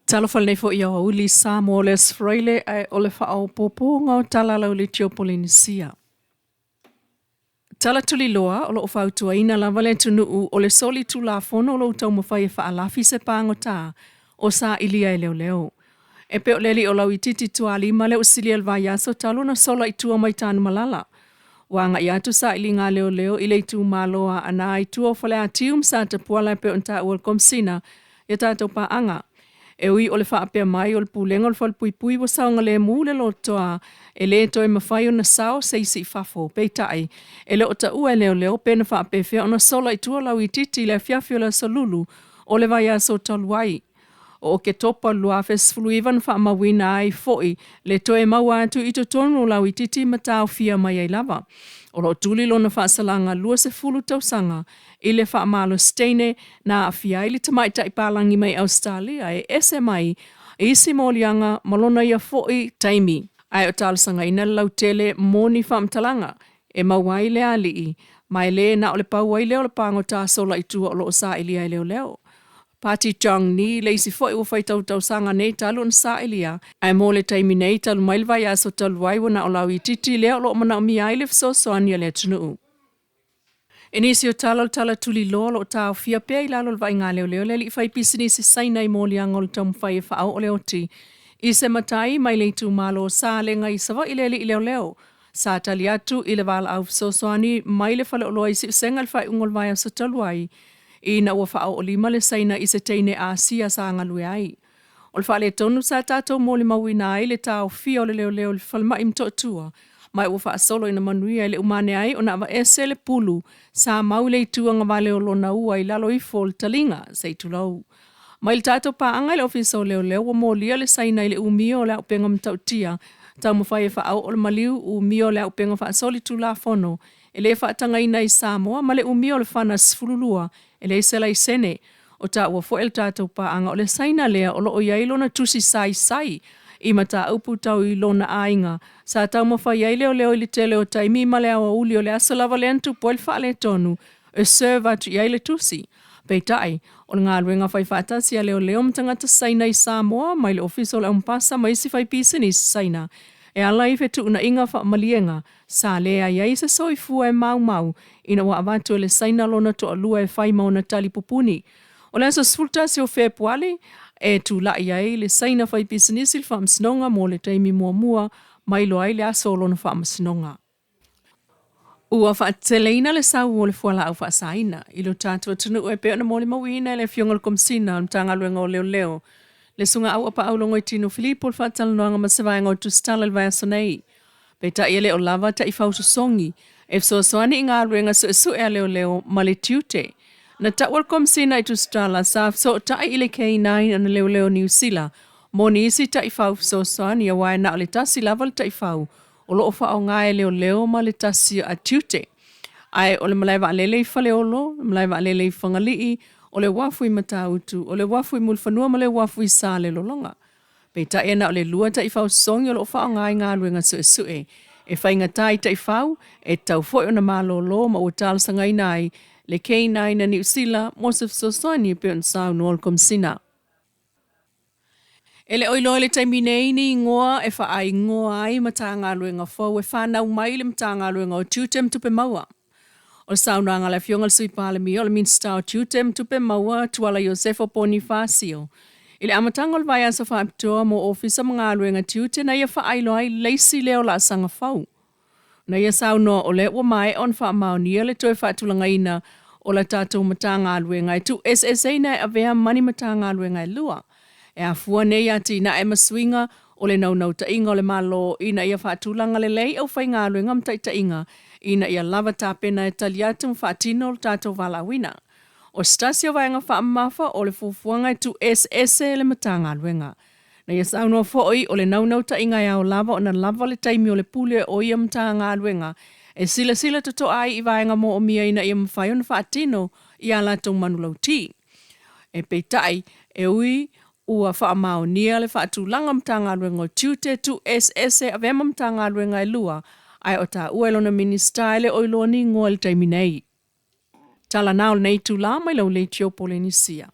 Talofa lenei foi i aoauli Samoa o le Aso Faraile ae o le faaopoopoga o tala lau Leitio Polenisia. Tala tuliloa o lo o fautuaina lava le atunuu o le solitulafono o lo o taumafai e faalafi se pagota o sailia e leoleo. E pei o le alii o Lauitiiti Tualima lea ua silia i le vaiaso talu ona sola i tua mai Tanumalala. Ua agai atu sailiga a leoleo i le itumalo o Aana i tua o Faleatiu ma Satapuala e pei ona taua e le Komesina i a tatou paaga. E ui o le faapea mai o le Pulega o le Falepuipui ua saogalemu le lotoa e le toe mafai ona sao se isi i fafo, peitai, e le o taua e leoleo pe na faapefea ona sola i tua Lauitiiti i le afiafi o le Aso Lulu o le vaiaso talu ai. O Oketopa 2019 na faamauina ai foi le toe maua atu i totonu o Lauitiiti ma taofia mai ai lava. O lo o tuli lona faasalaga 20 tausaga i le faamalosi teine na aafia ai le tamaitai palagi mai Ausetalia e ese mai isi moliaga ma lona ia foi taimi. Ae o talosagaina le lautele mo ni faamatalaga e maua ai lea alii, ma e le na o le pau ai lea o le pagota sola i tua o lo o sailia e leoleo. Party Chong Ni le isi foi ua faitau tausaga nei talu ona sailia, ae mo le taimi nei talu mai le vaiaso talu ai ua na o Lauitiiti lea o lo o manaomia ai le fesoasoani a le atunuu. I nisi o tala o le tala tuliloa o lo o taofia pea i lalo o le vaaiga a leoleo le alii faipisinisi Saina i moliaga o le taumafai e faaoo le oti i se matai mai le itumalo o Salega i Savaii le alii leoleo sa tali atu i le valaau fesoasoani mai le faleoloa i Siusega i le faaiuga o le vaiaso talu ai ina ua faaoolima le Saina i se teine Asia sa galue ai. O le faaletonu sa tatou molimauina ai le taofia o le leoleo i le falemai i Motootua, ma ua faasolo ina manuia e le uma ane ai ona aveese le pulu sa mau i le itu agavale o lona ua i lalo ifo o le taliga, se i tulou. Mai le tatou paaga i le Ofisa o Leoleo ua molia le Saina i le umia o le auupega matautia taumafai e faaoo le maliu umia o le auupega faasolitulafono e le faatagaina i Samoa ma le umia o le fana 12 e leai se laisene. O taua foi e le tatou paaga o le Saina lea o lo o i ai lona tusi saisai i mataupu tau i lona aiga sa taumafai ai leoleo i le tele o taimi ma le aoauli o le aso lava lea na tupu ai le faaletonu e serve atu i ai le tusi. Peitai, o le galuega faifaatasi a leoleo ma tagata Saina i Samoa mai le Ofisa o le Aumapasa ma isi faipisinisi Saina e ala i fetuunaiga faamaliega sa leai ai se soifua e maumau ina ua avatu e le Saina lona toalua e fai ma ona tali pupuni. O le aso 11 o Fepuali e tulai ai le Saina faipisinisi i le faamasinoga mo le taimi muamua ma iloa ai le aso o lona faamasinoga. Ua faateleina le sau o le fualaau faasaina i lo tatou atunuu e pei ona molimauina e le Afioga i le Komesina o le Matagaluega o Leoleo, le Susuga Auapaau Logoitino Filipo i le faatalanoaga ma se vaega o Tusitala i le vaiaso nei. Peitai e le o lava taifau sosogi e fesoasoani i galuega suesue a leoleo ma le tiute. Na taua le Komesina i Tusitala sa fesootai i le K9 a leoleo Niu Sila mo nisi taifau fesoasoani aua e na o le tasi lava le taifau o lo o faaaoga e leoleo ma le tasi a tiute. Ae o le malae vaalele i Faleolo, le malae vaalele i Fagalii, o le uafu i Matautu, o le uafu i Mulifanua ma le uafu i Salelologa. Peitai e na o le lua taifau sosogi o lo o faaaoga i galuega suesue. E faigata i taifau, e tatau foi ona malolo ma ua talosagaina ai le K9 a Niu Sila mo se fesoasoani e pei ona saunoa le Komesina. E le o iloa i le taimi nei ni igoa e faaigoa ai Matagaluega fou e fanau mai i le Matagaluega o Tiute ma Tupe Maua. O le saunoaga a le Afioga i le Sui Palemia o le Minisita o Tiute ma Tupe Maua Tuala Iosefo Ponifasio i le amataga o le vaiaso faapitoa mo Ofisa ma Galuega Tiute na ia faailoa ai le isi lea o laasaga fou. Na ia saunoa o lea ua maea ona faamaonia le toe faatulagaina o la tatou Matagaluega e tuueseeseina e avea ma ni Matagaluega e lua. E afua nei atinae ma suiga o le naunautaiga o le Malo ina ia faatulaga lelei aufaigaluega ma taitaiga ina ia lava tapena e tali atu ma faatino lo tatou valaauina. O se tasi o vaega faamamafa o le fuafuaga e tuueseese le Matagaluega. Na ia saunoa foi o le naunautaiga e ao lava ona lava le taimi o le pule o ia Matagaluega e silasila totoa ai i vaega moomia ina ia mafai ona faatino i a latou manulauti. E peitai, e ui ua faamaonia le faatulaga Matagaluega o Tiute tuueseese avea ma Matagaluega e lua, ae o taua e lona Minisita e le o iloa ni igoa i le taimi nei. Tala na o lenei itula mai lau leitio Polenisia.